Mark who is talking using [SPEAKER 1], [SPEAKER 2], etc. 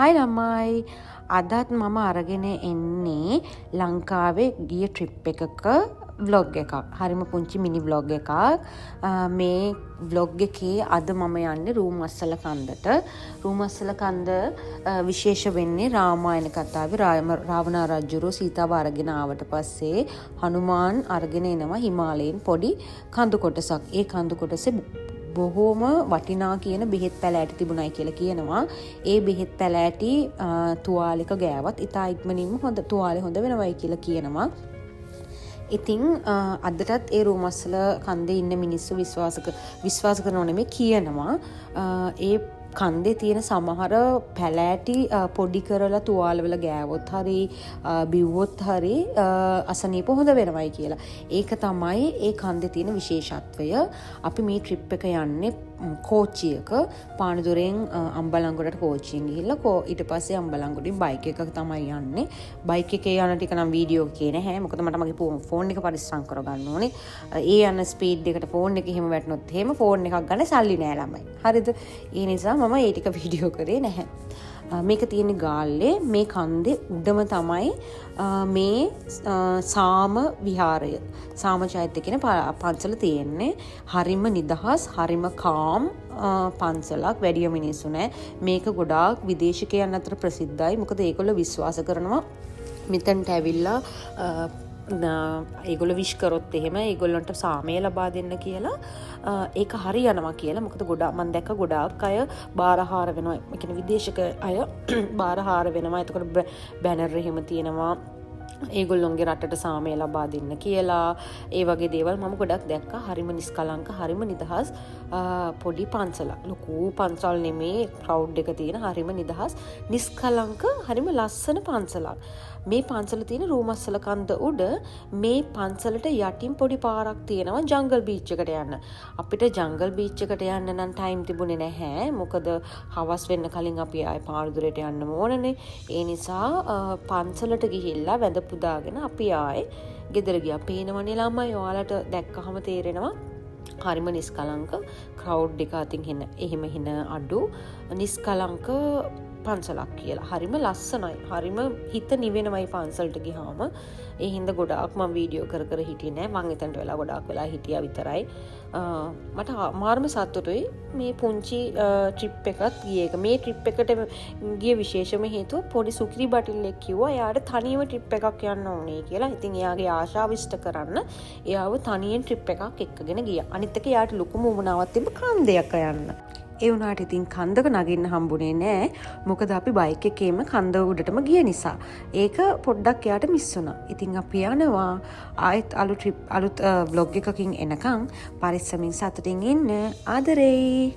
[SPEAKER 1] හයි ළමයි, අදත් මම අරගෙන එන්නේ ලංකාවේ ගිය ට්‍රිප් එකක ව්ලොග් එකක්. හරිම පුංචි මිනි ව්ලොග් එකක්. මේ ව්ලොග් එකේ අද මම යන්නේ රූමස්සල කන්දට. රූමස්සල කන්ද විශේෂ වෙන්නේ රාමායන කතාවේ රාවණ රජුරෝ සීතාව අරගෙන ආවට පස්සේ හනුමාන් අරගෙන එනවා හිමාලයෙන් පොඩි කඳු කොටසක්. ඒ කඳු කොටසේ බොහෝම වටිනා කියන බෙහෙත් පැලෑටි තිබුණයි කියලා කියනවා. ඒ බෙහෙත් පැලෑටි තුවාලෙක ගෑවත් ඉතා ඉක්මනින්ම හොඳ තුවාලෙ හොඳ වෙනවයි කියලා කියනවා. ඉතින් අදටත් ඒ රූමස්සල කන්දේ ඉන්න මිනිස්සු විශ්වාස කරනව නෙමෙයි, කියනවා ඒ කන්දේ තියෙන සමහර පැලෑටි පොඩි කරලා තුවාලවල ගෑවොත් හරි බිව්වොත් හරි අසනීප හොඳ වෙනවයි කියලා. ඒක තමයි ඒ කන්දේ තියෙන විශේෂත්වය. අපි මේ ට්‍රිප් එක යන්නේ කෝච්චියක. පානදුරෙන් අම්බලන්ගොඩට කෝච්චියෙන් ගිහිල්ලා ඊට පස්සේ අම්බලන්ගොඩින් බයික් එකක තමයි යන්නේ. බයික් එකේ යන ටික නම් වීඩියෝ එකේ නැහැ. මොකද මට මගේ ෆෝන් එක පරිස්සම් කරගන්න ඕනේ. ඒ යන ස්පීඩ් එකට ෆෝන් එක එහෙම වැටුනොත් එහෙම ෆෝන් එකක් ගන්න සල්ලි නෑ ළමයි. හරිද? ඒ නිසා මම ඒ ටික වීඩියෝ කරේ නැහැ. මේක තියෙන්නේ ගාල්ලේ. මේ කන්දේ උඩම තමයි මේ සාම විහාරය, සාම චෛත්‍ය කියන පන්සල තියෙන්නේ. හරිම නිදහස්, හරිම කාම් පන්සලක්. වැඩිය මිනිස්සු නෑ. මේක ගොඩාක් විදේශිකයන් අතර ප්‍රසිද්ධයි. මොකද ඒගොල්ලෝ විශ්වාස කරනවා මෙතනට ඇවිල්ලා ඒගොල්ලෝ විශ් කරොත් එහෙම ඒගොල්ලන්ට සාමය ලබා දෙන්න කියලා, ඒක හරි යනවා කියලා. මොකද ගොඩාක් මං දැක්ක ගොඩාක් අය බාරහාර වෙනවා. ඒ කියන්නේ විදේශික අය බාරහාර වෙනවා. එතකොට බැනර් එහෙම තියෙනවා ඒගොල්ලොන්ගේ රටට සාමය ලබා දෙන්න කියලා. ඒ වගේ දේවල් මම ගොඩක් දැක්කා. හරිම නිස්කලංක, හරිම නිදහස් පොඩි පන්සලක්. ලොකු පන්සල් නෙමේ, ක්‍රවුඩ් එක තියෙන, හරිම නිදහස්, නිස්කලංක, හරිම ලස්සන පන්සලක්. මේ පන්සල තියෙන රූමස්සල කන්ද උඩ. මේ පන්සලට යටින් පොඩි පාරක් තියෙනවා ජංගල් බීච් එකට යන්න. අපිට ජංගල් බීච් එකට යන්න නම් ටයිම් තිබුණේ නැහැ. මොකද හවස් වෙන්න කලින් අපි ආයේ පානදුරට යන්න ඕනනේ. ඒ නිසා පන්සලට ගිහිල්ලා වැඳ පුදාගෙන අපි ආයේ ගෙදර ගියා. පේනවනේ ළමයි, ඔයාලට දැක්කහම තේරෙනවා හරිම නිස්කලංක, ක්‍රවුඩ් එක අතින් හෙන එහෙම හින අඩු නිස්කලංක පන්සලක් කියලා. හරිම ලස්සනයි. හරිම හිත නිවෙනවයි පන්සලට ගියාම. ඒ හින්දා ගොඩාක් මං වීඩියෝ කර කර හිටියේ නෑ. මං එතනට වෙලා ගොඩාක් වෙලා හිටියා විතරයි. මට මාරම සතුටුයි මේ පුංචි ට්‍රිප් එකත් ගිය එක. මේ ට්‍රිප් එකට ගිය විශේෂම හේතුව පොඩි සුකිරි බටිල්ලෙක් කිව්වා එයාට තනියම ට්‍රිප් එකක් යන්න ඕනේ කියලා. ඉතින් එයාගේ ආශාව ඉෂ්ට කරන්න එයාව තනියෙන් ට්‍රිප් එකක් එක්කගෙන ගියා. අනිත් එක එයාට ලොකුම උවමනාවක් තිබ්බ කන්දයක යන්න. ඒ වුණාට ඉතින් කන්දක නගින්න හම්බුනේ නෑ. මොකද අපි බයික් එකේම කන්ද උඩටම ගිය නිසා. ඒක පොඩ්ඩක් එයාට මිස් වුණා. ඉතින් අපි යනවා ආයෙත් අලුත් ට්‍රිප්, අලුත් ව්ලොග් එකකින් එනකන් පරිස්සමින් සතුටින් ඉන්න. ආදරෙයි.